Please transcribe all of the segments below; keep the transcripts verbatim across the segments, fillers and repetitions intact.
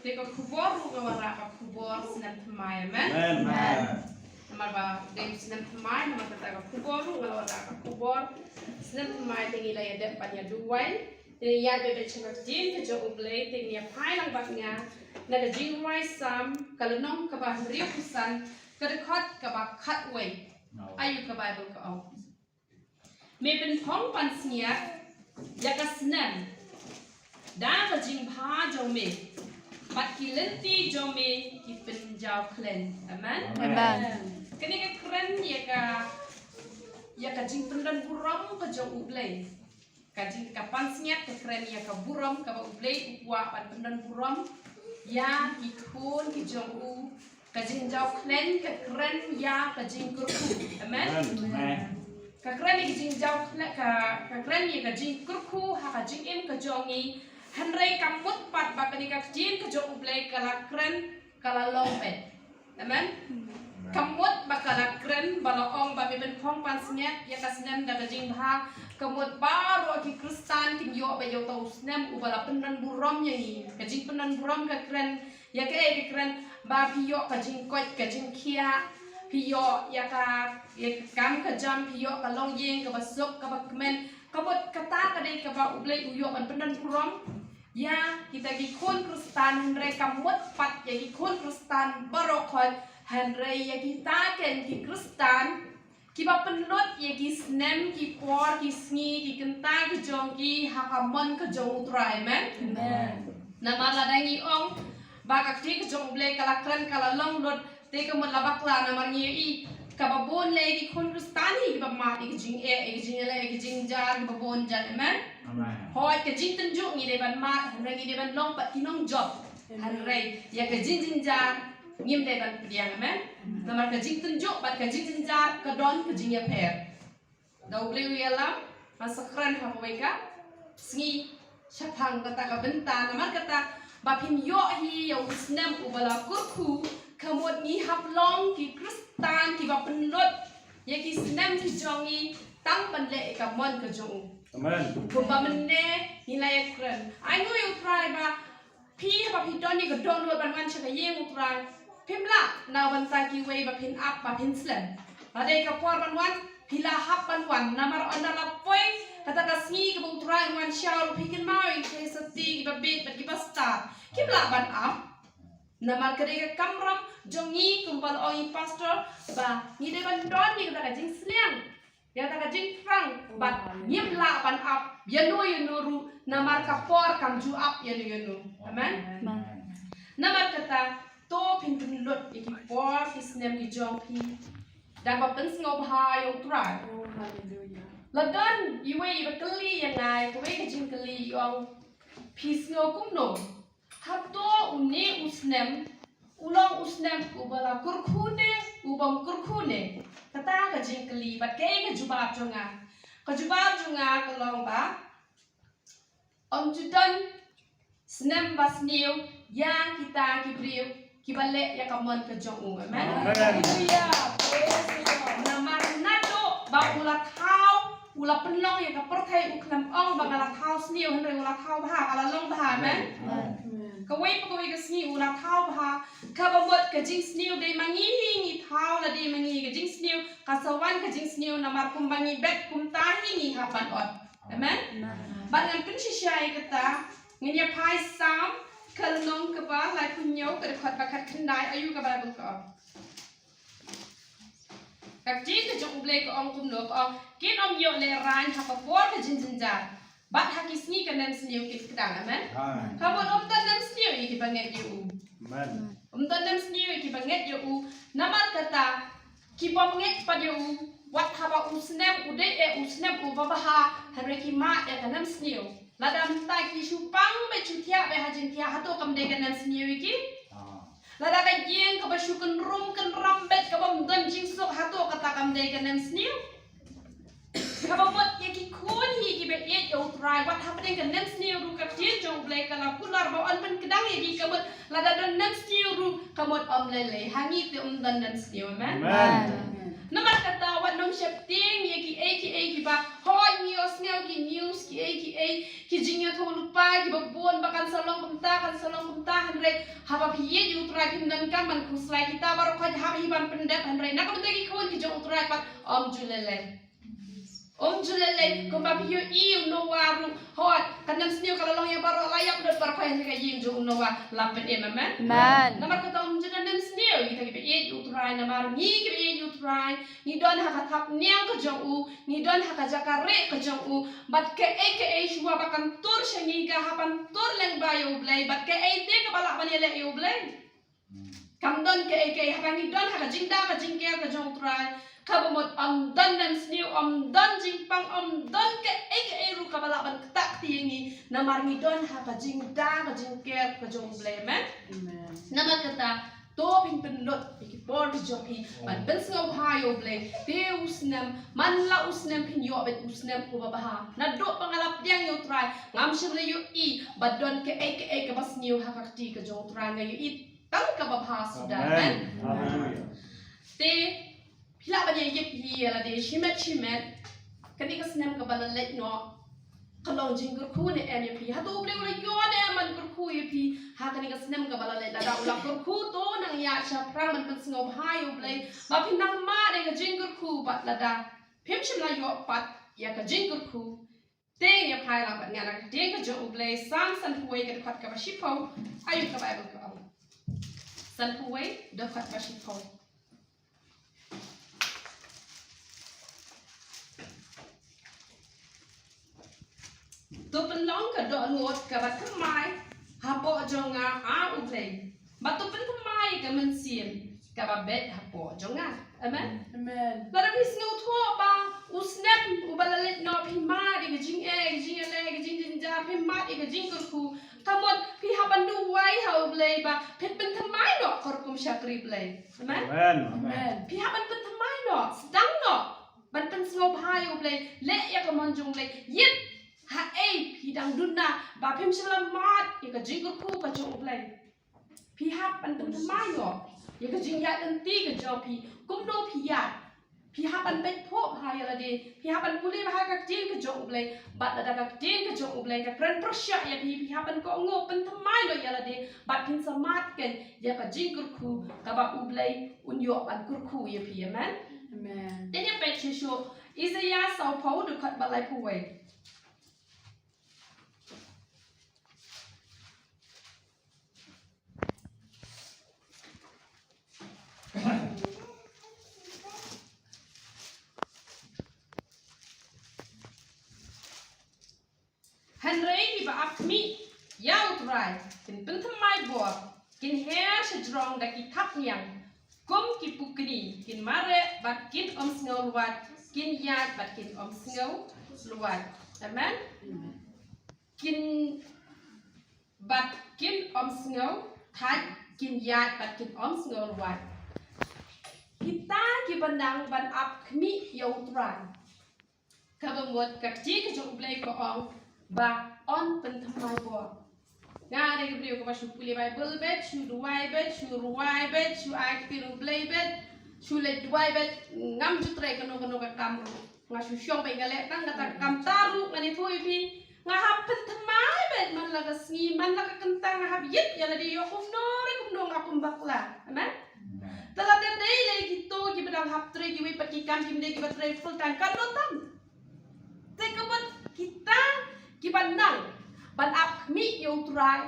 Te ka khubor ruh nga wanrah ka khubor snem thymmai, amen. Amen. Namar ba dei snem thymmai, namar kata ka khubor ruh nga wanrah ka khubor snem thymmai, te ngi la ïa dep ban ïa duwai. Te ïa dep sha ka ktien ka jong U Blei, te ngi ïa phai lang bad nga na ka jingrwai Salm ka lynnong kaba hynriewphew san, ka dkhot kaba khatwei. Ayu ka Baibl ka ong. Me pynphong pansngiat ïa ka snem da ka jingbha jong me, bad ki lynti jong me ki pynjaw khleiñ. Amen. Amen. Kane ka kren ïa ka, ïa ka jingpyndon burom ka jong U Blei. Ka jing, ka pansngiat ka kren ïa ka burom kaba U Blei u kwah ban pyndon burom ïa ki khun ki jong u. Ka jingjaw khleiñ ka kren ïa ka jingkyrkhu. Amen. Amen. Ka kren ïa ka jingjaw khleiñ, ka, ka kren ïa ka jingkyrkhu ha ka jingim ka jong ngi. Hynrei ka mut pat ba kane ka ktien ka jong U Blei ka la kren, ka la long peit. Amen. Ka mut ba ka la kren, ba la ong ba me pynphong pansngiat ïa ka snem da ka jingbha. Ka mut baroh ki Khristan kin ïoh ba ïa uta u snem uba la pyndon burom ïa ngi. Ka jingpyndon burom ka kren ïa kaei? Ka kren ba phi ïoh ka jingkoit ka jingkhiah, phi ïoh ïa ka, ïa ka kam ka jam, phi ïoh ka longïing kaba suk kaba kmen. Ka mut kata ka dei kaba U Blei u ïoh ban pyndon burom ïa kita ki khun Khristan, hynrei ka mut pat ïa ki khun Khristan baroh khoit, hynrei ïa kita ken ki Khristan kiba pynlut ïa ki snem, ki por, ki sngi, ki kynta ki jong ki ha ka mon ka jong U Trai. Amen. Amen. Namar lada ngi ong ba ka ktien ka jong U Blei ka la kren, ka la long lut, te ka mut la bakla, namar ngi ïohi kaba bun lei ki khun Khristan hi kiba mad ïa ki jingeh, ïa ki jingïaleh, ïa ki jingjar kiba bun jan. Amen. Amen. Hooid, ka jingtynjuh ngi dei ban mad, hynrei ngi dei ban long pat ki nongjop. Amen. Hynrei ïa ka jingjynjar ngim dei ban pdiang. Amen. Namar ka jingtynjuh bad ka jingjynjar ka don ka jingïapher. Da U Blei u ïalam, ngan sa kren ha kawei ka sngi shaphang kata ka bynta. Namar kata ba phin ïoh hi ïa u snem uba la kyrkhu, ka mut ngi hap long ki Khristan kiba pynlut ïa ki snem ki jong ngi tang ban leh ïa ka mon ka jong u. Amen. Kumba mynne ngi la ïa kren, ai nguh ïa U Trai ba phi, haba phi don ïa ka dohnud ban wan sha ka ïing U Trai, phim lah na bynta kiwei ba phin ap ba phin slem. Lada dei ka por ban wan, phi la hap ban wan. Namar ynda la poi kata ka sngi kaba U Trai un wan shaw ruh, phi kynmaw ïa ki sati kiba bieit bad kiba stad, kim lah ban ap. Namar ka dei ka kamram jong ngi, kumba la ong i pastor, ba ngi dei ban don ïa kata ka jingsliang, ïa kata ka jingthrang, bad ngim lah ban ap ïano ïano ruh, namar ka por kam ju ap ïano ïano. Amen. Amen. Namar kata, to phin pynlut ïa ki por ki snem ki jong phi da kaba pynsngewbha ïa U Trai. Oh, hallelujah. La don iwei iba kylli ïa nga ïa kawei ka jingkylli, i ong, phi sngew kumno? Hato une u snem u long u snem uba la kyrkhu ne uba ym kyrkhu ne? Kata ka jingkylli, bad kaei ka jubab jong nga? Ka jubab jong nga ka long ba ym ju don snem ba sniew ïa kita ki briew kiba leh ïa ka mon ka jong u. Amen. Amen. Hallelujah. Praise the Lord. Namar naduh ba u la thaw, u la pynlong ïa ka pyrthei, u khlem ong ba nga la thaw sniew, hynrei u la thaw bha, ka la long bha. Amen. Amen. Kawei pa kawei ka sngi u la thaw bha. Kaba mut ka jingsniew dei ma ngi hi ngi thaw, la dei ma ngi ka jingsniew, ka sa wan ka jingsniew, namar kumba ngi bet kumta hi ngi hap ban ot. Amen. Amen. Bad ngan pynshisha ïa kata, ngin ïa phai Salm ka lynnong kaba laiphew hynñiew, ka dkhot ba khatkhyndai, ayu ka Baibl ka ong. Ka ktien ka jong U Blei ka ong kumno, ka ong, kin ym ïoh lehraiñ ha ka por ka jingjynjar, bad ha ki sngi ka nemsniew kin kdang. Amen. Amen. Ka mut ym don nemsniew ïa kiba ngeit ïa u. Amen. Ym don nemsniew ïa kiba ngeit ïa u. Namar kata, ki bym ngeit pat ïa u, wat haba u snem u dei eh u snem uba bha, hynrei ki mad ïa ka nemsniew. Lada mynta ki shu pang beit, shu thiah beit ha jingthiah, hato kam dei ka nemsniew ïa ki? Ah. Lada ka ïing kaba shu kynrum kynram beit, kaba ym don jingsuk, hato kata kam dei ka nemsniew? Kaba mut ïa ki khun hi kiba ïeit ïa U Trai, wat hapdeng ka nemsniew ruh ka ktien jong U Blei ka la kular ba yn pynkdang ïa ki. Ka mut lada don nemsniew ruh, ka mut ym lei lei ha ngi te ym don nemsniew. Amen. Amen. Namar kata wat nym sheptieng ïa kiei kiei kiba hooid ngi ïohsngew ki news kiei kiei ki jingïathuhlypa kiba bun ba kan sa long kumta, kan sa long kumta, hynrei haba phi ïeit ïa U Trai phim donkam ban khuslai kita baroh khoit, haba hi ban pyndep, hynrei na ka bynta ki khun ki jong U Trai pat ym ju lei lei. Ym ju lei lei, kumba phi ïohi u Noah ruh, hooid, ka nemsniew ka la long ïa baroh, la ïap lut baroh khoit ha ka ïing jong u Noah, la pynim, amen? Amen. Namar kata ym ju nemsniew kita kiba ïeit ïa U Trai, namar ngi kiba ïeit ïa U Trai ngi don ha ka thapniang ka jong u, ngi don ha ka jaka rieh ka jong u, bad kaei kaei shuwa ba kan tur sha ngi ka hap ban tur lyngba ïa U Blei, bad kaei te kaba lah ban ïaleh ïa U Blei. Kam don kaei kaei, haba ngi don ha ka jingda ka jingker ka jong U Trai, kaba mut ym don nemsniew, ym don jingpang, ym don kaei kaei ruh kaba lah ban ktah kti ïa ngi, namar ngi don ha ka jingda ka jingker ka jong U Blei, amen? Amen. Namar kata, to phin pynlut ïa ki por ki jong phi ban pynsngewbha ïa U Blei. Te u snem, man la u snem phin ïoh beit u snem uba bha. Naduh ba nga la pdiang ïa U Trai, ngam shym la ïohi ba don kaei kaei kaba sniew ha ka kti ka jong U Trai, nga ïohi tang kaba bha suda. Amen. Amen. Haleluya. Te phi lah ban ïa ïeit hi ïa lade shimet shimet. Kane ka snem kaba la leit noh ka long jingkyrkhu ne em ïa phi? Hato U Blei u la ïoh ne em ban kyrkhu ïa phi ha kane ka snem kaba la leit? Lada u la kyrkhu, to nang ïaid shaphrang ban pynsngewbha ïa U Blei ba phin nang mad ïa ka jingkyrkhu, bad lada phim shym la ïoh pat ïa ka jingkyrkhu, te ngin ïa phai lang bad nga na ka ktien ka jong U Blei, Salm sanphew wei ka dkhot kaba shiphew. Ayu ka Baibl ka ong, sanphew wei dkhot kaba shiphew. To pynlong ka dohnud kaba thymmai hapoh jong nga, A U Blei, bad to pynthymmai ka mynsiem kaba beit hapoh jong nga. Amen. Amen. Lada phi sngewthuh ba u snem uba la leit noh phi mad ïa ka jingeh, ka jingïaleh, ka jingjynjar, phi mad ïa ka jingkyrkhu, ka mut phi hap ban duwai ha U Blei ba phin pynthymmai noh ka rukom shakri Blei. Amen. Amen. Amen. Phi hap ban pynthymmai noh, sdang noh ban pynsngewbha ïa U Blei, leh ïa ka mon jong U Blei, ïeit haei phi dang duna ba phim shym la mad ïa ka jingkyrkhu ka jong U Blei. Phi hap ban pynthymmai noh ïa ka jingïaid lynti ka jong phi, kumno phi ïaid. Phi hap ban beit phuh bha ïa lade, phi hap ban pule bha ka ktien ka jong U Blei, bad lada ka ktien ka jong U Blei ka kren pyrshah ïa phi, phi hap ban kohnguh, pynthymmai noh ïa lade, bad phin sa mad keiñ ïa ka jingkyrkhu kaba U Blei un ïoh ban kyrkhu ïa phi. Amen. Amen. Te ngin peit shuh shuh Isaïah sawphew dkhot ba laiphew wei. Hynrei kiba ap khmih ïa U Trai kin pynthymmai bor, kin her shajrong da ki thapniang kum ki pukni, kin mareh bad kin ym sngew luwat, kin ïaid bad kin ym sngew luwat. Amen. Kin bad kin ym sngew thait, kin ïaid bad kin ym sngew luwat. Kita kiba nang ban ap khmih ïa U Trai, kaba mut ka ktien ka jong U Blei ka ong ba yn pynthymmai bor. Nga dei ka briew kaba shu pule Baibl beit, shu duwai beit, shu rwai beit, shu ai ktien U Blei beit, shu leit duwai beit, ngam ju trei kano kano ka kam ruh. Nga shu shong beit, nga leh tang kata ka kam, ta ruh ngan ïathuh ïa phi. Nga hap pynthymmai beit man la ka sngi, man la ka kynta, nga hap ïeit ïa lade ïoh kumno re kumno, nga kum bakla. Amen. Te lada dei lei kito kiba dang hap trei kiwei pat ki kam, kim dei kiba trei full time, kan don tam. Te ka mut kita kiba nang ban ap khmih ïa U Trai,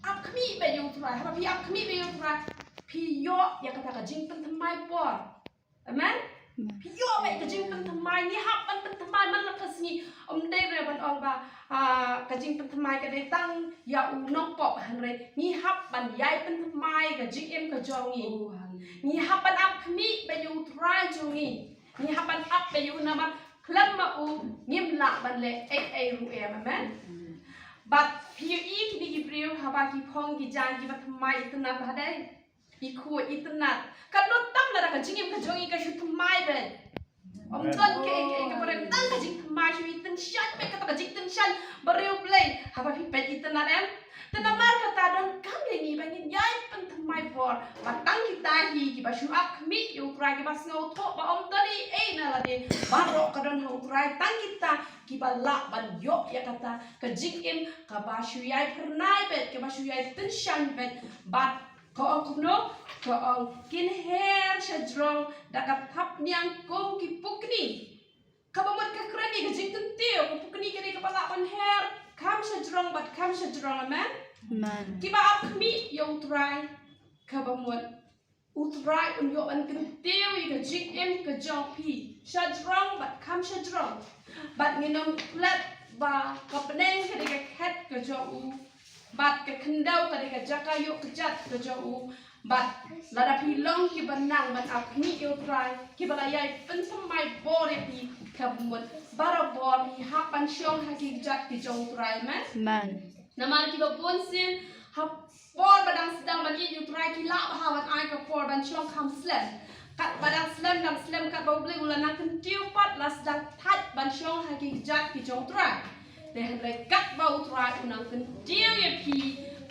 ap khmih beit ïa U Trai. Haba phi ap khmih beit ïa U Trai, phi ïoh ïa kata ka jingpynthymmai por. Amen. Phi ïoh beit ka jingpynthymmai, ngi hap ban pynthymmai man la ka sngi. Ym dei re ban ong ba, ah, ka jingpynthymmai ka dei tang ïa u nongpop, hynrei ngi hap ban ïai pynthymmai ka jingim ka jong ngi. Oh, hallelujah. Ngi hap ban ap khmih beit ïa U Trai jong ngi. Ngi hap ban ap beit ïa u namar khlem ma u ngim lah ban leh ei ei ruh em. Amen. Amen. Bad phi ïohi kine ki briew haba ki phong ki jaiñ kiba thymmai itynnad ba dei. I khuid itynnad. Ka don tam lada ka jingim ka jong i ka shu thymmai beit. Ym don kaei kaei kaba rem, tang ka jingthymmai, shu itynnad beit, kata ka jingtynnad ba riewblei. Haba phi peit itynnad em. Te namar kata donkam ïa ngi ba ngin ïai pynthymmai bor. Bad tang kita hi kiba shu ap khmih ïa u Trai, kiba sngewthuh ba ym don ei ei na lade, baroh ka don ha u Trai. Tang kita kiba lah ban ïoh ïa kata ka jingim kaba shu ïai phyrnai beit, kaba shu ïai tyngshaiñ beit. Bad ka ong kumno? Ka ong kin her sha jrong da ka thapniang kum ki pukni. Kaba mut ka kren ïa ka jingkyntiew, ka pukni ka dei kaba lah ban her kham sha jrong bad kham sha jrong, amen? Amen. Kiba ap khmih ïa u Trai, kaba mut u Trai un ïoh ban kyntiew ïa ka jingim ka jong phi sha jrong bad kham sha jrong. Bad ngin ym klet ba ka bneng ka dei ka khet ka jong u, bad ka khyndew ka dei ka jaka ïoh kjat ka jong u. Bad lada phi long kiba nang ban ap khmih ïa u Trai, kiba la ïai pynthymmai bor ïa phi, kaba mut barabor phi hap ban shong ha ki kjat ki jong u Trai, amen? Amen. Namar kiba bun sien ha por ba dang sdang ban ïeit ïa u Trai ki lah bha ban ai ka por ban shong kham slem. Katba dang slem dang slem, katba u Blei u la nang kyntiew pat, la sdang thait ban shong ha ki kjat ki jong u Trai. Te hynrei katba u Trai u nang kyntiew ïa phi,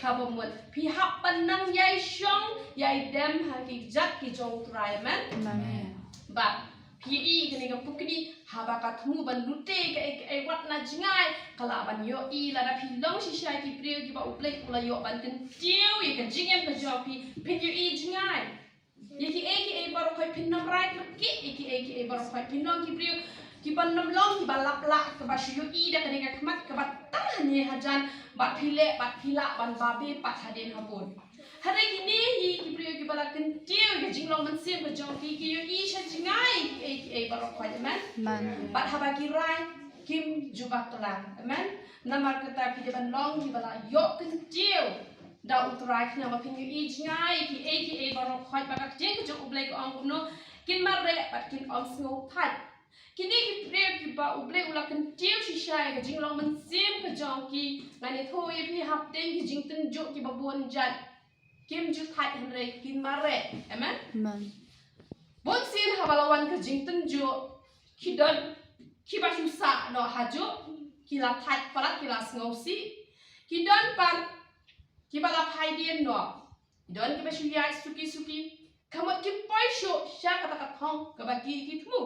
kaba mut phi hap ban nang ïai shong ïai dem ha ki kjat ki jong u Trai, amen? Amen. Bad phi ïohi kane ka pukni, haba ka thmu ban lute kaei kaei wat na jngai, ka lah ban ïohi lada phi long shisha ki briew kiba u Blei u la ïoh ban kyntiew ïa ka jingim ka jong phi, phin ïohi jngai. Ïa kiei kiei baroh khoit phin nym rai kyrkieh, ïa kiei kiei baroh khoit phin long ki briew kiban nym long kiba lap lah, kaba shu ïohi da kane ka khmat kaba tang hangne hajan, bad phi leh bad phi lah ban babe pat hadien habud. Hynrei kine hi ki briew kiba la kyntiew ïa ka jinglong mynsiem ka jong ki, ki ïohi sha jngai kiei kiei baroh khoit, amen? Amen. Bad haba ki rai kim ju bakla, amen? Namar kata phi dei ban long kiba la ïoh kyntiew da u Trai khnang ba phin ïohi jngai kiei kiei baroh khoit. Bad ka ktien ka jong u Blei ka ong kumno? Kin mareh bad kin ym sngewthait. Kine ki briew kiba u Blei u la kyntiew shisha ïa ka jinglong mynsiem ka jong ki, ngan ïathuh ïa phi, hapdeng ki jingtynjuh kiba bun jait, kim ju thait hynrei kin mareh, amen? Amen. Bun sien haba la wan ka jingtynjuh, ki don kiba shu sah noh hajuh, ki la thait palat, ki la sngewsih. Ki don pat kiba la phai dien noh. Ki don kiba shu ïaid suki suki. Ka mut kim poi shuh sha kata ka thong kaba ki ki thmu.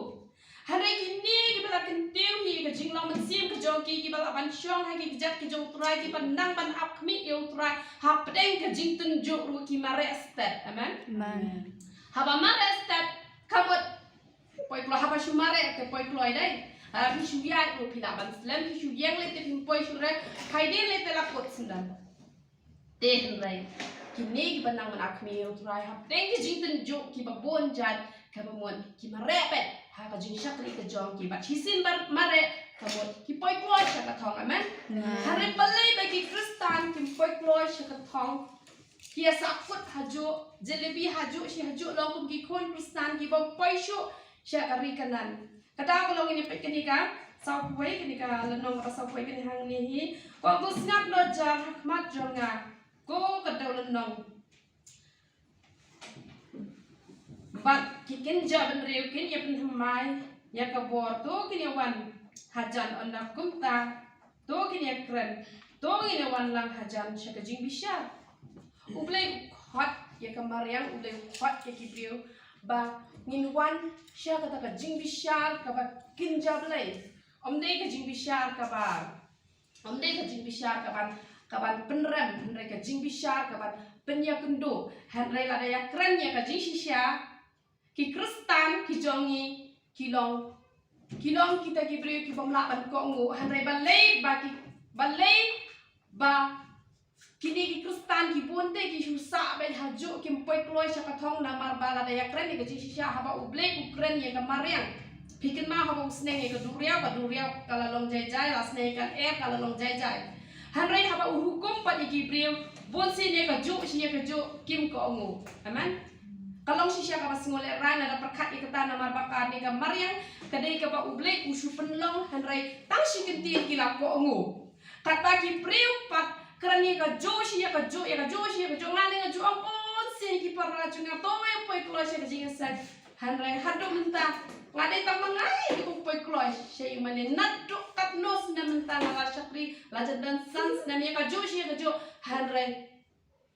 Hynrei kine kiba la kyntiew hi ka jinglong mynsiem ka jong ki, kiba lah ban shong ha ki kjat ki jong u Trai, kiba nang ban ap khmih ïa u Trai, hapdeng ka jingtynjuh ruh ki mareh stet, amen? Amen. Haba mareh stet, ka mut poi kloi, haba shu mareh te poi kloi dei. Haba phi shu ïaid ruh phi lah ban slem, phi shu ïeng lei te phim poi shuh re, phai dien lei te la kut syndon. Te hynrei kine kiba nang ban ap khmih ïa u Trai hapdeng ki jingtynjuh kiba bun jait, kaba mut ki mareh beit ha ka jingshakri ka jong ki, bad shisien ba mareh ka mut ki poi kloi sha ka thong, amen? Amen. Hynrei balei ba ki Khristan kim poi kloi sha ka thong? Ki ïa sah kut hajuh, jalebi hajuh shi hajuh, long kum ki khun Khristan kiba poi shuh sha ka ri Kanaan. Kata ka long, ngin ïa peit kane ka sawphew wei, kane ka lynnong kaba sawphew wei kane hangne hi. Ko, ko sngap noh jar ha khmat jong nga, ko ka dewlynnong. Bad ki kynja bynriew kin ïa pynthymmai ïa ka bor, to kin ïa wan hajan, ynda kumta to kin ïa kren, to ngin ïa wan lang hajan sha ka jingbishar. U Blei u khot ïa ka mariang, U Blei u khot ïa ki briew ba ngin wan sha kata ka jingbishar kaba kynja Blei. Ym dei ka jingbishar kaba, ym dei ka jingbishar kaban, kaban pynrem, hynrei ka jingbishar kaban pynïakynduh. Hynrei lada ïa kren ïa ka jingshisha, ki Khristan ki jong ngi ki long, ki long kita ki briew kibym lah ban kohnguh. Hynrei balei ba ki, balei ba kine ki Khristan ki bun te ki shu sah beit hajuh, kim poi kloi sha ka thong? Namar ba lada ïa kren ïa ka jingshisha, haba U Blei u kren ïa ka mariang, phi kynmaw, haba u sneng ïa ka duriaw, ka duriaw ka la long jai jai, la sneng ïa ka lyer, ka la long jai jai. Hynrei haba u hukum pat ïa ki briew, bun sien ïa kajuh shi ïa kajuh kim kohnguh. Amen. Ka long shisha kaba sngewlehrain lada pyrkhat ïa kata, namar ba kane ka mariang ka dei kaba U Blei u shu pynlong, hynrei tang shi kyntien ki la kohnguh. Katba ki briew pat kren ïa kajuh shi ïa kajuh, ïa kajuh shi ïa kajuh. Nga ne nga ju ong, bun sien ki para jong nga, to ïa poi kloi sha ka jingïaseng. Hynrei haduh mynta nga dei tang ma nga hi kaba poi kloi sha ïing mane. Naduh katno snem mynta nga la shakri, la jan don san snem, ïa kajuh shi ïa kajuh. Hynrei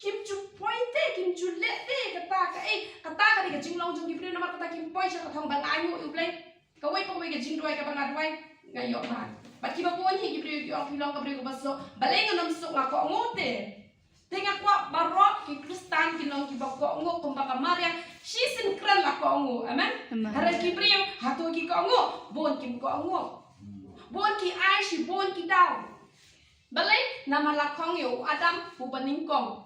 kim ju poi te, kim ju leh te ka jinglong jong ki briew namar kata kim poi sha ka thong ban ainguh ïa U Blei. Kawei pa kawei ka jingduwai kaba nga duwai nga ïoh bha. Bad kiba bun hi ki briew ki ong phi long ka briew kaba suk. Balei ngam suk, nga kohnguh te. Te nga kwah baroh ki Khristan kin long kiba kohnguh kumba ka Mariang. Shisien kren la kohnguh. Amen. Amen. Hynrei ki briew hato ki kohnguh? Bun kim kohnguh. Bun ki ai shibun ki daw. Balei? Namar la khong ïa u Adam uba nyngkong.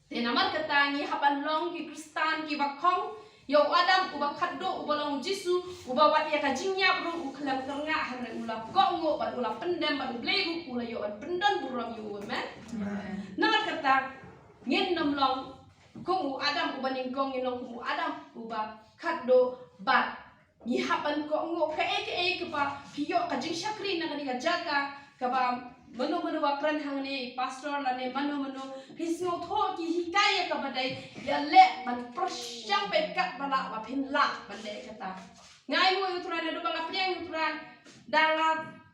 Te namar kata ngi hap ban long ki Khristan kiba khong ïa u Adam uba khatduh, uba long u Jisu, uba wat ïa ka jingïap ruh u khlem kyrngah, hynrei u la kohnguh bad u la pyndem bad U Blei ruh u la ïoh ban pyndon burom ïa u. Amen. Amen. Namar kata ngin nym long kum u Adam uba nyngkong, ngin long kum u Adam uba khatduh bad ngi hap ban kohnguh kaei kaei kaba phi ïoh ka jingshakri na kane ka jaka, kaba mano mano ba kren hangne, i pastor lane mano mano, phi sngewthuh ki hikai ïa kaba dei, ïaleh ban pyrshang beit katba lah ba phin lah ban leh kata. Nga ainguh ïa U Trai naduh ba nga pdiang ïa U Trai, da nga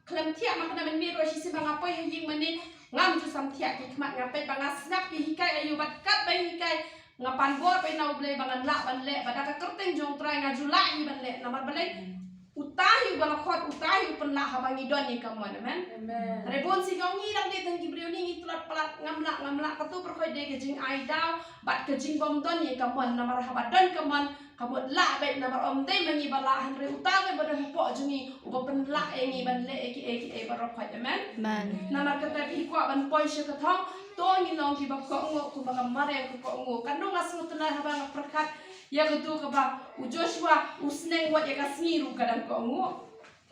khlem thiah ma ka na mynmiet ruh, shisien ba nga poi ha ïing mane ngam ju sam thiah ki khmat, nga peit ba nga sngap ki hikai aïu bad katba hikai nga pan bor beit na U Blei ba ngan lah ban leh, ba da ka kyrteng jong U Trai nga ju lah hi ban leh. Namar balei? Uta hi uba la khot, uta hi u pynlah haba ngi don ïa ka mon. Amen. Amen. Hynrei bun sien jong ngi dang dei tang ki briew, ngi tlot palat, ngam lah, ngam lah. Kato pyrkhat dei ka jingai daw bad ka jingbym don ïa ka mon. Namar haba don ka mon, ka mut lah beit, namar ym dei ma ngi ba lah, hynrei uta beit ba don hapoh jong ngi uba pynlah ïa ngi ban leh ïa kiei kiei baroh khoit. Amen. Amen. Namar kata phi kwah ban poi sha ka thong, to ngin long kiba kohnguh kumba ka Mariang ka kohnguh. Katno nga sngewtynnat haba nga pyrkhat ïa kato kaba u Joshua u sneng wat ïa ka sngi ruh ka dang kohnguh.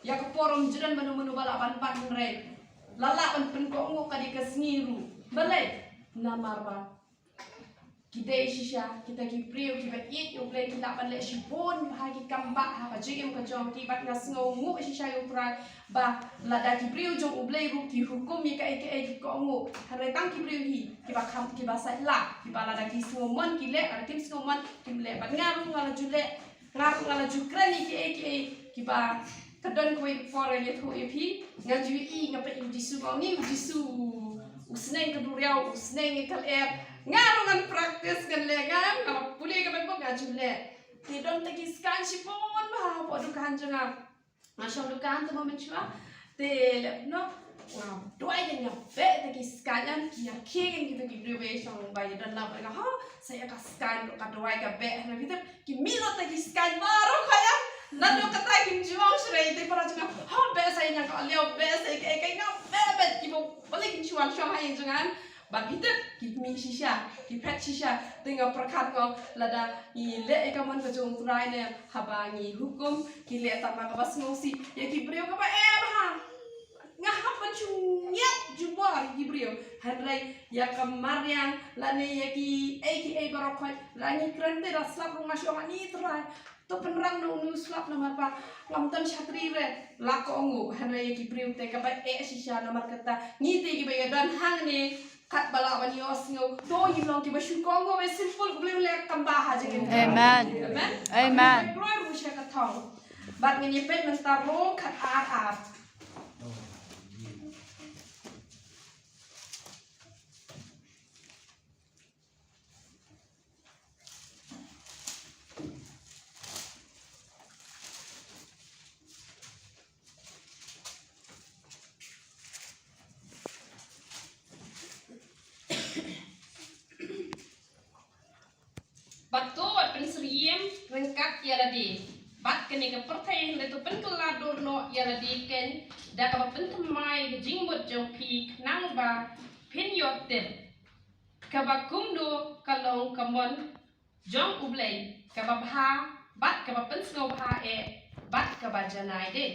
Ïa ka por ym jrem mano mano ba lah ban bat, hynrei la lah ban pynkohnguh ka dei ka sngi ruh. Balei? Namar ba ki dei shisha kita ki briew kiba ïeit ïa U Blei, ki lah ban leh shibun bha ki kam bah ha ka jingim ka jong ki. Bad nga sngewnguh shisha ïa U Trai ba lada ki briew jong U Blei ruh ki hukum ïa kaei kaei ki kohnguh, hynrei tang ki briew hi kiba kham, kiba sait lah, kiba lada ki sngewmon ki leh, lada kim sngewmon kim leh. Bad nga ruh nga la ju leh, nga ruh nga la ju kren ïa kiei kiei kiba ka don kawei ka por nga ïathuh ïa phi, nga ju ïohi, nga peit ïa u Jisu, nga ong ni u Jisu u sneng ka duriaw, u sneng ïa ka lyer. Nga ruh ngan practice, ngan leh, nga, nga la pule ka Baibl, nga ju leh. Te don ta ki skaiñ shibun bha hapoh dukan jong nga. Nga shong dukan te mo mynshuwa. Te leh noh, nga duwai, te nga beh ta ki skaiñ, ki ïa ki, kita ki briew ba shong ba ïa don lang, nga, ha, sa ïa ka skaiñ ruh ka duwai ka beh, hynrei kita ki mih lut ta ki skaiñ baroh khoit. Naduh kata kim ju ong shuh, te para jong nga, ha, beh sa ïa nga ka lyer, beh sa ïa ka, ka, nga beh beh, kiba balei kim ju wan shong ha ïing jong nga. Bad ki tip, ki mih shisha, ki phet shisha. Te nga pyrkhat, nga ong lada ngi leh ïa ka mon ka jong U Trai ne haba ngi hukum, ki leh tang ma kaba sngewsih ïa ki briew kaba em ha. Nga hap ban shu ngiat jubor ïa ki briew. Hynrei ïa ka mariang lane ïa kiei kiei baroh khoit, la ngi kren te da slap ruh nga shu ong, ani Trai, to pynrang na une u slap namar ba ngam don shatri re. La kohnguh, hynrei ïa ki briew te kaba eh shisha. Namar kata ngi te kiba ïa don hangne, katba lah ban ïohsngew, to ngin long kiba shu kohnguh, ba simple, U Blei u leh kam bah ha jingim. Amen. Amen. Amen. Kloi ruh sha ka thong. Bad ngin ïa peit mynta Rom khat ar ar. Bad to wat pynsyriem ryngkat ïa lade bad kane ka pyrthei, hynrei to pynkylla dur noh ïa lade keiñ da kaba pynthymmai ka jingmut jong phi, khnang ba phin ïoh tip kaba kumno ka long ka mon jong U Blei, kaba bha bad kaba pynsngewbha eh bad kaba janai de.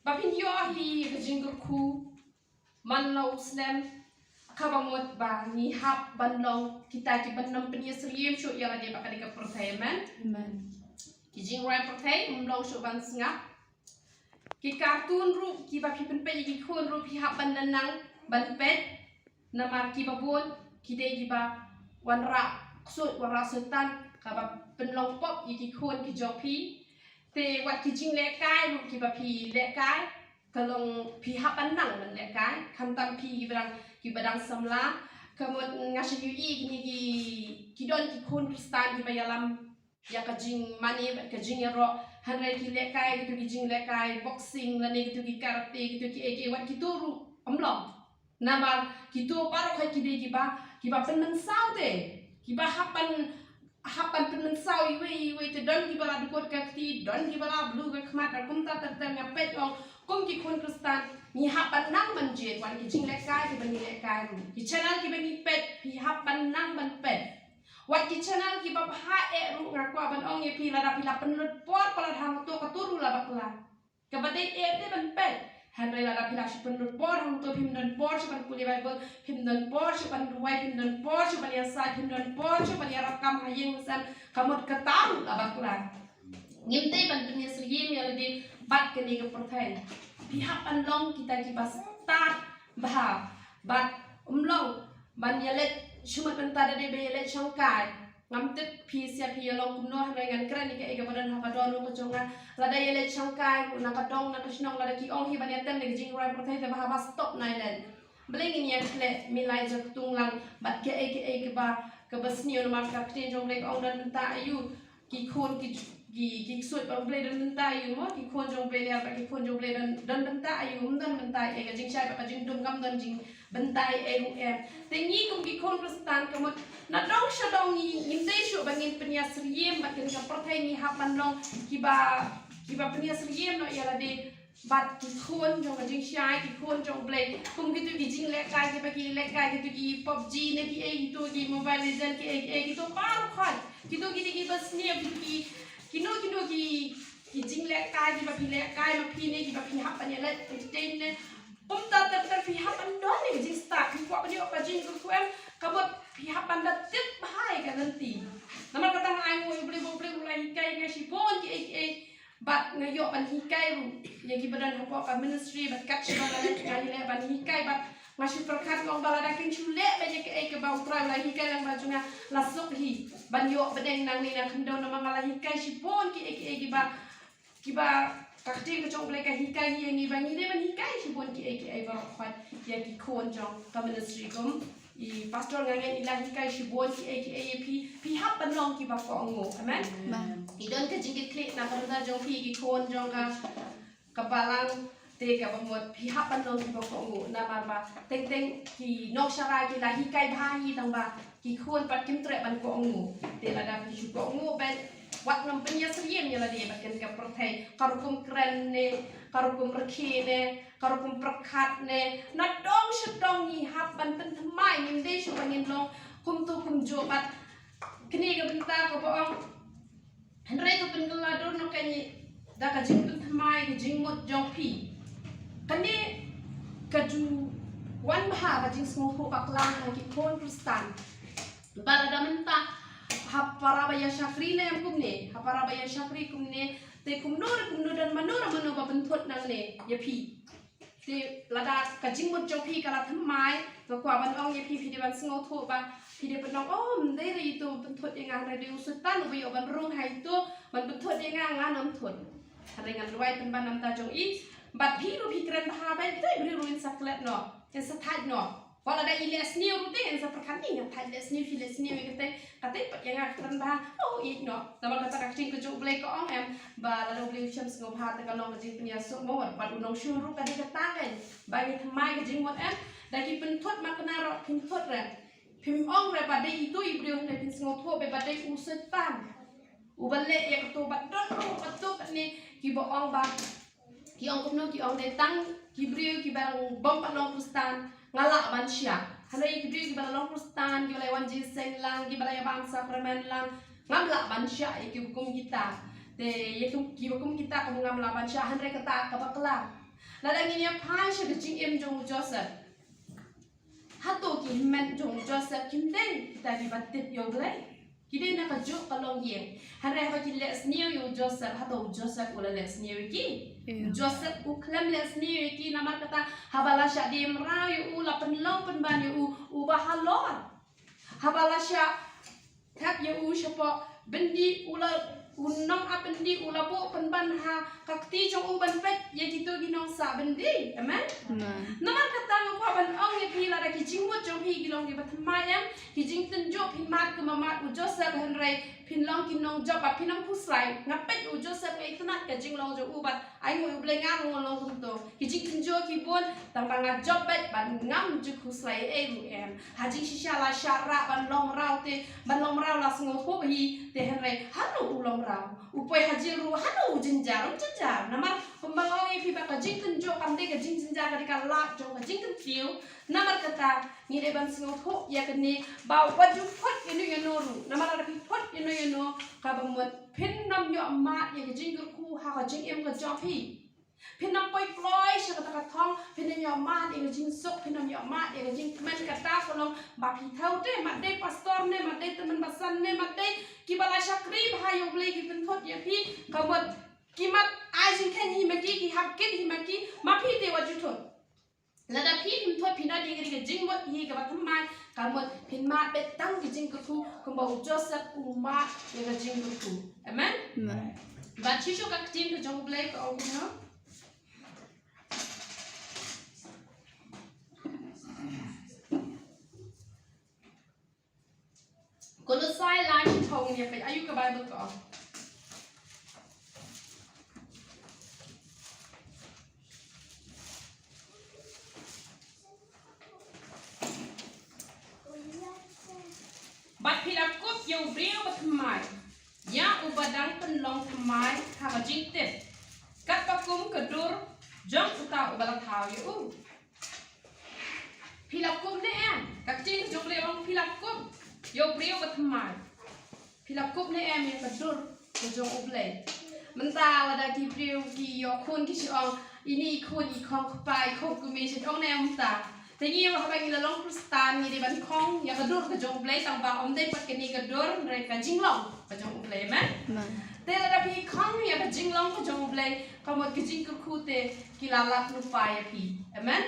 Ba phin ïoh hi ka jingkyrkhu man la u snem, kaba mut ba ngi hap ban long kita kiban ym pynïasyriem shuh ïa lade bad kane ka pyrthei. Amen. Amen. Ki jingrwai pyrthei ym long shuh ban sngap. Ki cartoon ruh kiba phi pynpeit ïa ki khun ruh phi hap ban nang ban peit. Namar kiba bun ki dei kiba wanrah ksuid, wanrah soitan, kaba pynlong pop ïa ki khun ki jong phi. Te wat ki jinglehkai ruh kiba phi lehkai, ka long phi hap ban nang ban lehkai, khamtam phi kiba dang, kiba dang samla, Ka mut nga shu ïohi kine ki, ki don ki khun Khristan kiba ïalam ïa ka jingmane bad ka jingïaroh, hynrei ki lehkai kito ki jinglehkai boxing lane kito ki karate, kito ki ei ki ei, wat kito ruh ym long. Namar kito baroh hi ki dei kiba, kiba pynmynsaw te, kiba hap ban, hap ban pynmynsaw iwei iwei te. Don kiba la dukut ka kti, don kiba la blu ka khmat, bad kumta ter ter. Nga peit ong kum ki khun Khristan ngi hap ban nang ban jied wat ki jinglehkai kiba ngi lehkai ruh, ki channel kiba ngi peit, phi hap ban nang ban peit. Wat ki channel kiba bha eh ruh, nga kwah ban ong ïa phi, lada phi la pynlut por palat hangto, kato ruh la bakla. Kaba dei eh te ban peit. Hynrei lada phi la shu pynlut por hangto, phim don por shuh ban pule Baibl, phim don por shuh ban duwai, phim don por shuh ban ïasaid, phim don por shuh ban ïarap kam ha ïing ha sem, ka mut kata ruh la bakla. Ngim dei ban pynïasyriem ïa lade bad kane ka pyrthei. Phi hap ban long kita kiba stad bha, bad ym long ban ïaleit shu mut mynta da dei ba ïaleit shangkai. Ngam tip phi sha phi ïa long kumno, hynrei ngan kren ïa kaei kaba don ha ka dohnud ka jong nga. Lada ïaleit shangkai ruh na ka dong na ka shnong, lada ki ong hi ban ïatem da ka jingrwai pyrthei, te ba haba stop nai leit. Balei ngin ïa khleh milai jaktung lang bad kaei kaei kaba, kaba sniew? Namar ka ktien jong U Blei ka ong don bynta aïu ki khun ki, ki, ki ksuid bad U Blei, don bynta aïu mo? Ki khun jong U Blei leh bad ki khun jong U Blei don, don bynta aïu? Ym don bynta ei, ka jingshai bad ka jingdum kam don jing bynta ei ruh em. Te ngi kum ki khun Khristan ka mut na dong sha dong ngi, ngim dei shuh ba ngin pynïasyriem bad kane ka pyrthei, ngi hap ban long kiba, kiba pynïasyriem noh ïa lade bad ki khun jong ka jingshai, ki khun jong U Blei. Kum kito ki jinglehkai kiba ki lehkai, kito ki PUBG ne ki ei, kito ki Mobile Legend, ki ei ki ei, kito baroh khoit. Kito ki dei kiba sniew, kito ki, kino kino ki, ki jinglehkai kiba phi lehkai ma phi ne kiba phi hap ban ïaleit entertain ne. Kumta ter ter phi hap ban don ne ka jingstad, phi kwah ban ïoh ka jingkyrkhu em, ka mut phi hap ban da tip bha ïa ka lynti. Namar kata nga ai nguh ïa U Blei ba U Blei u la hikai ïa nga shibun ki ei ki ei, bad nga ïoh ban hikai ruh ïa kiba don hapoh ka ministry, bad kat shaba nga leh, nga leh ban hikai, bad nga shu pyrkhat long ba lada kin shu leh beit ïa kaei kaba U Trai u la hikai lang bad jong nga, la suk hi ban ïoh bneng nangne na khyndew, namar nga la hikai shibun ki ei ki ei kiba, kiba ka ktien ka jong U Blei ka hikai hi ïa ngi ba ngi dei ban hikai shibun ki ei ki ei baroh khoit ïa ki khun jong ka ministry. Kum i pastor nga ngeit i la hikai shibun ki ei ki ei ïa phi, phi hap ban long kiba kohnguh. Amen. Amen. I don ka jingkitkhlieh na ka bynta jong phi ki khun jong ka, ka balang, te kaba mut phi hap ban long kiba kohnguh, namar ba teng teng ki nongshakri ki la hikai bha hi tang ba ki khun pat kim treh ban kohnguh. Te lada phi shu kohnguh beit, wat nym pynïasyriem ïa lade bad kane ka pyrthei, ka rukom kren ne, ka rukom rkhie ne, ka rukom pyrkhat ne, na dong sha dong ngi hap ban pynthymmai, ngim dei shuh ba ngin long kumto kumjuh. Bad kane ka bynta kaba ong, hynrei to pynkylla dur noh kane da ka jingpynthymmai ka jingmut jong phi. Kane ka ju wan bha ka jingsngewthuh bakla ha ki khun Khristan. Ba lada mynta ha para ba ïa shakri ne em kumne, ha para ba ïa shakri kumne, te kumno re kumno don mano re mano ba pynthut nangne ïa phi. Te lada ka jingmut jong phi ka la thymmai, nga kwah ban ong ïa phi, phi dei ban sngewthuh ba phi dei ban ong, oh, ym dei re ito pynthut ïa nga, hynrei dei u Soitan uba ïoh ban rung ha ito ban pynthut ïa nga, ngan ym thut. Hynrei ngan duwai pynban na ka bynta jong i, bad phi ruh phi kren bha beit, ito i briew ruh in sa klet noh, in sa thait noh. Wat lada i leh sniew ruh te in sa pyrkhat, i nga thait leh sniew, phi leh sniew ïa kata, kata pat ïa nga kren bha, oh, ïeit noh. Namar kata ka ktien ka jong U Blei ka ong em, ba lada U Blei u shem sngewbha te ka long ka jingpynïasoh mo, bad u nongshun ruh ka dei kata kein, ba ngi thymmai ka jingmut em. Da ki pynthut ma kane ruh phin thut re. Phim ong re ba dei ito i briew, hynrei phin sngewthuh beit ba dei u Soitan uba leh ïa kato. Bad don ruh katto katne kiba ong ba, ki ong kumno, ki ong dei tang ki briew kiba bym pat long Khristan nga lah ban shah. Hynrei ki briew kiba la long Khristan, kiba la ïa wan jingïaseng lang, kiba la ïa bam sakramen lang, ngam lah ban shah ïa kiba kum kita. Te ïa kum, kiba kum kita kumba ngam lah ban shah, hynrei kata ka bakla. Lada ngin ïa phai sha ka jingim jong u Joseph, hato ki hynmen jong u Joseph kim dei kita kiba tip ïa U Blei? Ki dei na kajuh ka longïing. Hynrei haba ki leh sniew ïa u Joseph, hato u Joseph u la leh sniew ïa ki? Ïa. U Joseph u khlem leh sniew ïa ki, namar kata haba la shah die mraw ïa u, la pynlong pynban ïa u uba halor. Haba la shah thep ïa u shapoh byndi, u la u nongap byndi u la buh pynban ha ka kti jong u ban peit ïa kito ki nongsah byndi. Amen. Namar kata nga kwah ban ong ïa phi, lada ki jingmut jong phi ki long kiba thymmai, em, ki jingtynjuh phi mad kumba mad u Joseph, hynrei phin long ki nongjop bad phin ym khuslai. Nga peit u Joseph, nga itynnad ka jinglong jong u bad ai nguh ïa U Blei, nga ruh ngan long kumto. Ki jingtynjuh ki bun, tangba nga jop beit bad ngam ju khuslai ei ei ruh, em. Ha jingshisha la shah rah ban long mraw te, ban long mraw la sngewthuh hi te, hynrei hano u long mraw? U poi ha jel ruh hano u jynjar? Um jynjar. Namar kumba nga ong ïa phi ba ka jingtynjuh kam dei ka jingjynjar, ka dei ka lad jong ka jingkyntiew. Namar kata ngi dei ban sngewthuh ïa kane ba wat ju phut ïano ïano ruh. Namar lada phi phut ïano ïano, kaba mut phin ym ïoh mad ïa ka jingkyrkhu ha ka jingim ka jong phi. Phin ym poi kloi sha kata ka thong, phin ym ïoh mad ïa ka jingsuk, phin ym ïoh mad ïa ka jingkmen. Kata ka long ba phi thew te, mat dei pastor ne, mat dei tymmen basan ne, mat dei kiba la shakri bha ïa U Blei, ki pynthut ïa phi, ka mut ki mat ai jingkheiñ hi ma ki, ki hap kit hi ma ki, ma phi te wat ju thut. Lada phi phim thut, phi don ïa ka jingmut hi kaba thymmai, ka mut phin mad beit tang ka jingkyrkhu kumba u Joseph u mad ïa ka jingkyrkhu. Amen. Amen. Bad shisha ka ktien ka jong U Blei ka ong kumno? Kolosai lai shiphew, ngin ïa peit aïu ka Baibl ka ong. Bad phi la kup ïa u briew bathymmai, ïa uba dang pynlong thymmai ha ka jingtip, katba kum ka dur jong uta uba la thaw ïa u. Phi la kup ne em? Ka ktien ka jong U Blei ong phi la kup ïa u briew bathymmai. Phi la kup ne em ïa ka dur ka jong U Blei? Mynta lada ki briew ki ïoh khun ki shu ong, ini i khun i khong kpa, i khong kmie, shu ong ne em mynta? Te ngi haba ngi la long Khristan ngi dei ban khong ïa ka dur ka jong U Blei, tangba ym dei pat kane ka dur, hynrei ka jinglong ka jong U Blei, amen? Amen. Te lada phi khong ïa ka jinglong ka jong U Blei, ka mut ka jingkyrkhu te ki la lap lypa ïa phi. Amen?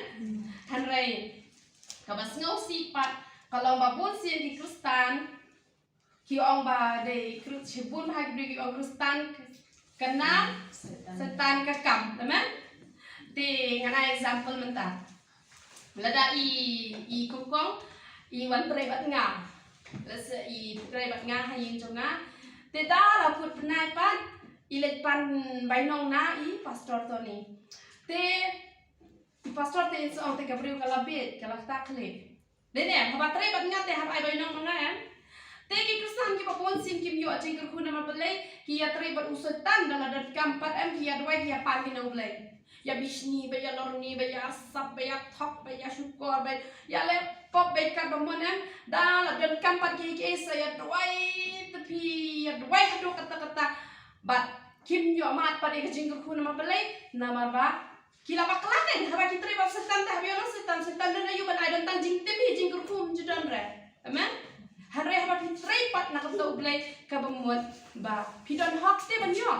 Hynrei kaba sngewsih pat ka long ba bun sien ki Khristan ki ong ba dei Khri-, shibun bha ki briew ki ong Khristan ka nam, Soitan ka kam. Amen? Te ngan ai example mynta. Lada i, i kongkong i wan trei bad nga. Lehse i trei bad nga ha ïing jong nga. Te da la kut bnai pat, i leit pan bainong na i Pastor Tony. Te i Pastor te in sa ong te ka briew ka la bieit, ka la kta khlieh. Dei ne, haba trei bad nga te haba ai bainong ma nga em. Te ki Khristan kiba bun sien kim ïoh jingkyrkhu namar balei, ki ïa trei bad u Soitan da la donkam pat em, ki ïa duwai ki ïa pan ki na U Blei. Ïa bishni, ba ïa lorni, ba ïa arsap, ba ïa thok, ba ïa shukor, ba ïa leh pop, ba ïa kat ba mon em, da la donkam pat ki ki sa ïa duwai, te phi ïa duwai haduh katta katta. Bad kim ïoh mad pat ïa ka jingkyrkhu namar balei, namar ba ki la bakla kein, haba ki trei bad Soitan te haba ïoh na Soitan, Soitan don aïu ban ai, don tang jingtip hi, jingkyrkhu ym ju don re. Amen. Hynrei haba phi trei pat na ka bynta U Blei kaba mut ba phi don hok te ban ïoh.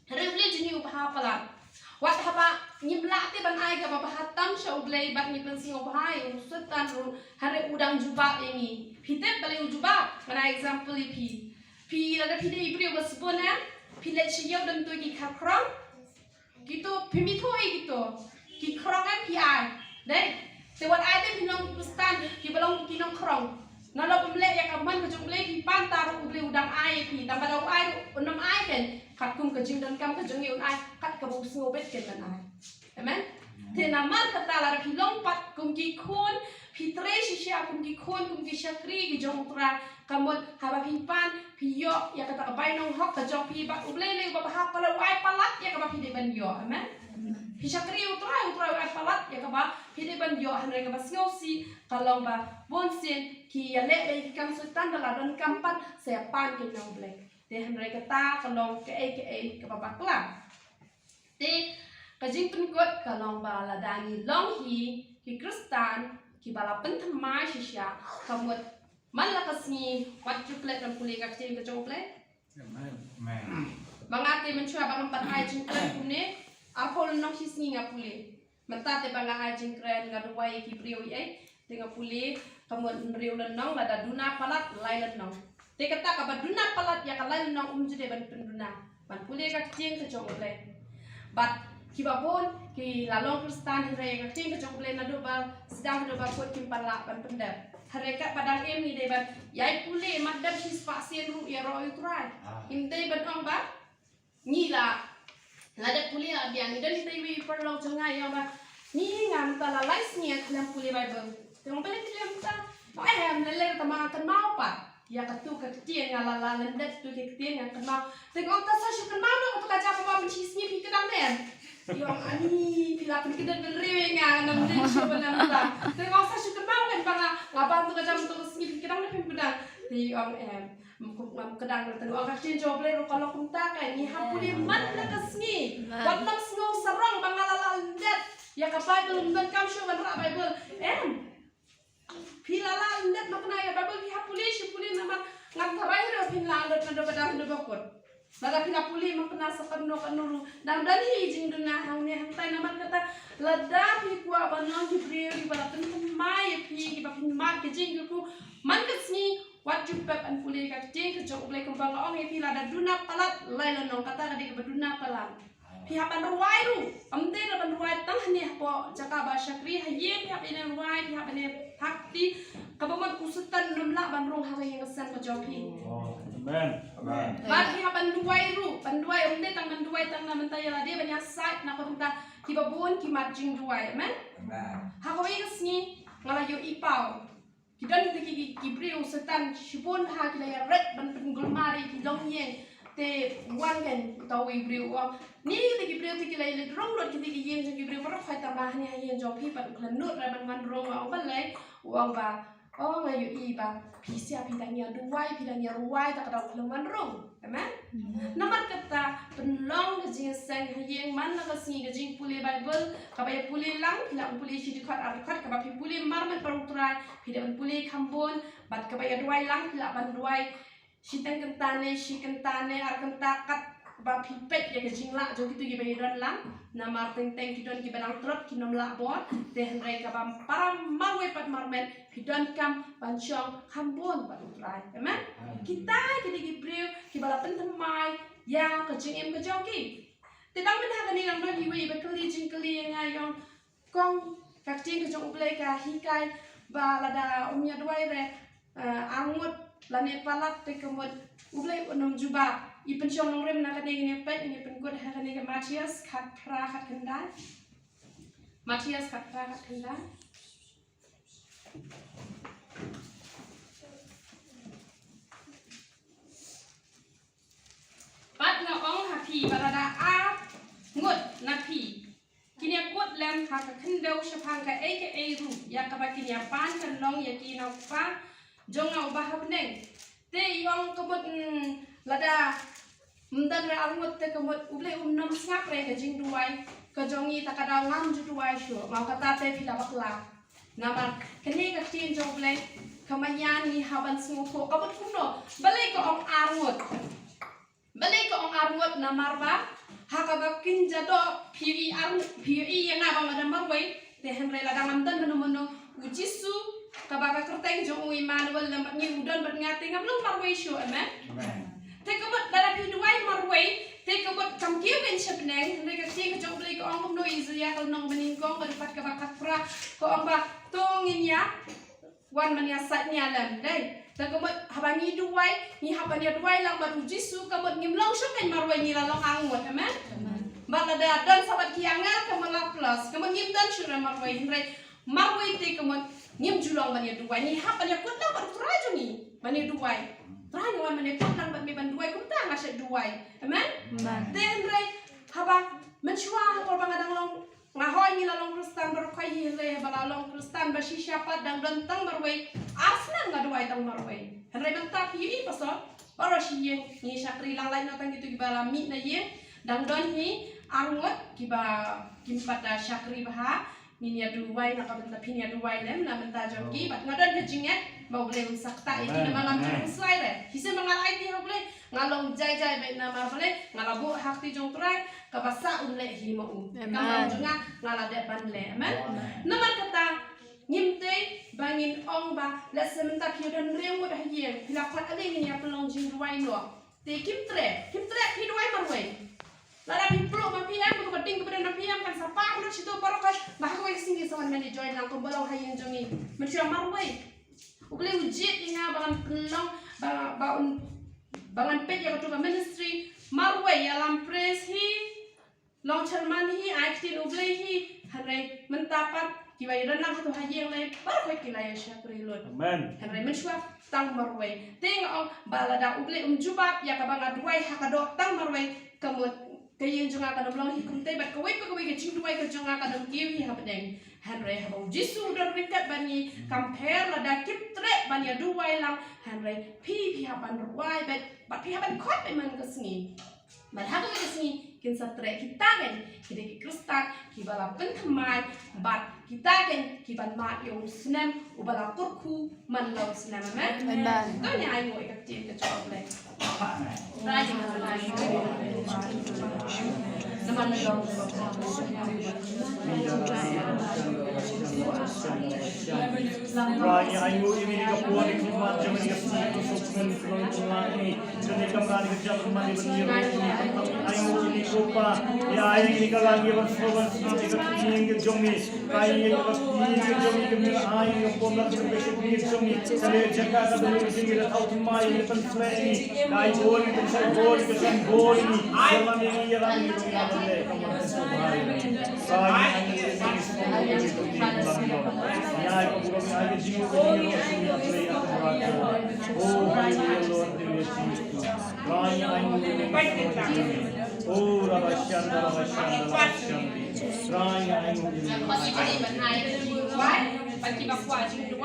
Hynrei U Blei jong ngi u bha palat. Wat haba ngim lah te ban ai kaba bha tam sha U Blei bad ngi pynsngewbha ïa u Soitan ruh, hynrei u dang jubab ïa ngi. Phi tip balei u jubab? Ngan ai example ïa phi. Phi lada phi dei i briew ba sbun em, phi leit sha ïew don tu ki khat khrong. Kito, phim ithuh ei kito. Ki khrong em phi ai. Dei. Te wat ai te phi long Khristan, kiba long ki nongkhrong. Nalor phi leh ïa ka mon ka jong U Blei, phi pan ta ruh U Blei u dang ai ïa phi. Tang ba da u ai ruh un ym ai kein. Katkum ka jingdonkam ka jong ngi un ai, kat kaba u sngewbit kein ban ai. Amen. Te namar kata lada phi long pat kum ki khun, phi trei shisha kum ki khun, kum ki shakri ki jong U Trai, ka mut haba phi pan, phi ïoh ïa kata ka bainong hok ka jong phi bad U Blei lei uba bha palat, u ai palat ïa kaba phi dei ban ïoh. Amen. Phi shakri U Trai, U Trai u ai palat ïa kaba phi dei ban ïoh, hynrei kaba sngewsih ka long ba bun sien ki ïa leh lei ki kam Soitan da la donkam pat sa ïa pan ki na U Blei. Te hynrei kata ka long kaei kaei kaba bakla. Te ka jingpynkut ka long ba lada ngi long hi ki Khristan kiba la pynthymmai shisha, ka mut man la ka sngi wat ju klet ban pule ka ktien ka jong U Blei. Amen. Amen. Ba nga te mynshuwa ba ngam pat ai jingkren kumne, arphew lynnong shi sngi nga pule. Mynta te ba nga ai jingkren nga duwai ïa ki briew ïa, te nga pule, ka mut hynriew lynnong, lada duna palat lai lynnong. Te kata kaba duna palat ïa ka lain nong um ju dei ban pynduna ban pule ka ktien ka jong U Blei. Bad kiba bun ki la long Khristan hynrei ka ktien ka jong U Blei naduh ba sdang haduh ba kut kim pat lah ban pyndep. Hynrei katba dang im ngi dei ban ïai pule mat dep shispah sien ruh ïaroh ïa U Trai. Ngim dei ban ong ba ngi la la dep pule la biang. Ngi don ita iwei i paralok jong nga ïa ba ngi ngam ta la lai sngi khlem pule Bible. Te ong pele pule ong ta. Ong em lele ta ma kynmaw pat ïa katu ka ktien nga la la lyndet tu ka ktien nga kynmaw. Te ong ta sa shu kynmaw noh katu ka jaka ba pynshi sngi phi kdang ne. Ïa ong ani phi la pynkyndet bynriew ïa nga ngam dei shu ban ong ta. Te ong sa shu kynmaw kan ba nga nga ban tu ka jaka tu ka sngi phi kdang ne phi kdang. Te ong em. Ngam kdang na tang ong ka ktien jong U Blei ruh ka long kumta ka ngi hap pule man la ka sngi. Wat nang sngew sarong ba nga la la lyndet ïa ka Bible, ym donkam shuh ban rah Bible. Em. Phi la la lyndet ma kane ïa Bible phi hap pule shu pule namar ngan tharai ruh phin la lut naduh ba dang naduh ba kut. Lada phi la pule ma kane sa kano kano ruh dang don hi jingduna hangne hangtai namar kata lada phi kwah ban long ki briew kiba la pynthymmai ïa phi kiba phin mad ka jingkyrkhu man ka sngi. Wat ju pep ban pule ka ktien ka jong U Blei kumba nga ong ïa phi lada duna palat lai lynnong kata ka dei kaba duna palat. Phi hap ban rwai ruh. Ym dei ban rwai tang hangne hapoh jaka ba shakri ha ïing phi hap ban rwai phi hap ban phakti. Kaba mut u Soitan um lah ban rung ha ka ïing ka sem ka jong phi. Amen. Amen. Bad phi hap ban duwai ruh. Ban duwai ym dei tang ban duwai tang na mynta ïa lade ban ïasaid na ka bynta kiba bun ki mat jingduwai. Amen. Amen. Ha kawei ka sngi nga la ïohi paw. Ki don kita ki, ki, ki briew Soitan shibun ha ki la ïaret ban pynkulmar ïa ki longïing. Te wan kan uta uwei u briew u ong ni kita ki briew te ki la ïaleit rung lut kita ki ïing jong ki briew baroh. Hooid tang ba hangne ha ïing jong phi pat u khlem nud re ban wan rung. U ong balei? U ong ba o nga ïohi ba phi sha phi dang ïaduwai phi dang ïaruwai ta ka dang u khlem wan rung. Amen. Namar kata pynlong ka jingïaseng ha ïing man la ka sngi ka jingpule Bible kaba ïa pule lang phi lah ban pule shi dkhot ar dkhot kaba phi pule marmet bad U Trai phi dei ban pule kham bun bad kaba ïa duwai lang phi lah ban duwai shiteng kynta ne shi kynta ne ar kynta katba phi peit ïa ka jinglah jong kito kiba ïa don lang namar teng teng ki don kiba dang trot kin ym lah bor te hynrei kaba para marwei pat marmet phi donkam ban shong kham bun bad U Trai. Amen. Kita ki dei ki briew kiba la pynthymmai ïa ka jingim ka jong ki. Te dang mynta kane dang don iwei iba kylli jingkylli ïa nga ïa ong kong ka ktien ka jong U Blei ka hikai ba lada um ïa duwai re ar ngut lane palat te ka mut U Blei un ym jubab. I pynshong nongrim na kane kane peit ngi pynkut ha kane ka Mathaios khatphra khatkhyndai. Mathaios khatphra khatkhyndai. Bad nga ong ha phi ba lada ar ngut na phi kin ïa kut lem ha ka khyndew shaphang kaei kaei ruh ïa kaba kin ïa pan kan long ïa ki na u Kpa jong nga uba ha bneng. Te i ong ka mut lada ym don re ar ngut te ka mut U Blei um nym sngap re ka jingduwai ka jong ngi ta ka daw ngam ju duwai shuh. Nga kata te phi la bakla. Namar kane ka ktien jong U Blei ka maya ngi hap ban sngewthuh ka mut kumno. Balei ka ong ar ngut? Balei ka ong ar ngut namar ba ha kaba kin jadoh phi ïohi ar phi ïohi ïa nga ba nga dang marwei. Te hynrei lada ngam don mano mano U Jisu kaba ka kyrteng jong u Immanuel lem bad ngi u don bad nga te ngam long marwei shuh. Amen. Te ka mut lada phi duwai marwei te ka mut kam kiew kein sha bneng. Hynrei ka ktien ka jong U Blei ka ong kumno, Isaïah ka lynnong banyngkong ka dkhot kaba khatphra ka ong ba to ngin ïa wan ban ïasaid nia lem dei. Te ka mut haba ngi duwai ngi hap ban ïa duwai lang bad U Jisu ka mut ngim long shuh kein marwei ngi la long ar ngut. Amen. Bad lada don sa bad ki angel ka mut la plus ka mut ngim don shuh re marwei hynrei marwei te ka mut ngim ju long ban ïa duwai ngi hap ban ïa kut lang bad U Trai jong ngi ban ïa duwai. Trai nga wan ban ïa kut lang bad me ban duwai kumta nga shu duwai. Amen. Te hynrei haba mynshuwa ha por ba nga dang long nga hoi ngi la long Khristan baroh khoit hi hynrei haba la long Khristan ba shisha pat dang don tang marwei ar snem nga duwai tang marwei. Hynrei mynta phi ïohi paso baroh shi ïing ngi shakri lang lait na tang kito kiba la mih na ïing dang don hi ar ngut kiba kim pat da shakri bha. Ngin ïa duwai na ka bynta phin ïa duwai lem na bynta jong ki bad nga don ka jingngeit ba U Blei un sa ktah ïa ki namar ngam ju slai re. Ki sien ba nga la aiti ha U Blei nga long jai jai bad namar balei nga la buh ha kti jong Trai kaba sah un leh hi ma u. Ka mrong jong nga nga la dep ban leh. Amen. Namar kata ngim tei ba ngin ong ba lehse mynta phi don hynriew ngut ha Phi la khot ade ngin ïa pynlong jingduwai noh. Te kim treh, kim treh phi duwai marwei. Lada phi pluh ma phi em, to ka ding kaba don ma phi em kan sa pah lut shitu baroh ka, ba ha kawei ka sngi sa wan mane join lang kumba long ha ïing jong ngi. Mynshuwa marwei. U Blei u jied ïa nga ba ngan pynlong, ba, ba un, ba ngan peit ïa katu ka ministry marwei, ïalam praise hi, long chairman hi, ai ktien U Blei hi, hynrei mynta pat kiba ïadon lang hato ha ïing lei baroh ki la ïa shakri lut. Amen. Hynrei mynshuwa tang marwei. Te nga ong ba lada U Blei um jubab ïa kaba nga duwai ha ka doh tang marwei, ka mut ka ïing jong nga kan ym long hi kumtei bad kawei pa kawei ka jingduwai ka jong nga kan ym kiew hi hapdeng. Hynrei haba U Jisu u don ryngkat bad ngi, kam pher lada kim treh ban ïa duwai lang, hynrei phi phi hap ban duwai bad, bad phi hap ban khot bad man ka sngi. Bad ha kawei ka sngi kin sa treh kita kein ki dei ki Khristan kiba la pynthymmai bad kita kein kiban mad ïa u snem uba la kyrkhu man la u snem. Amen. Amen. To ngin ai nguh ïa ka ktien ka jong U Blei.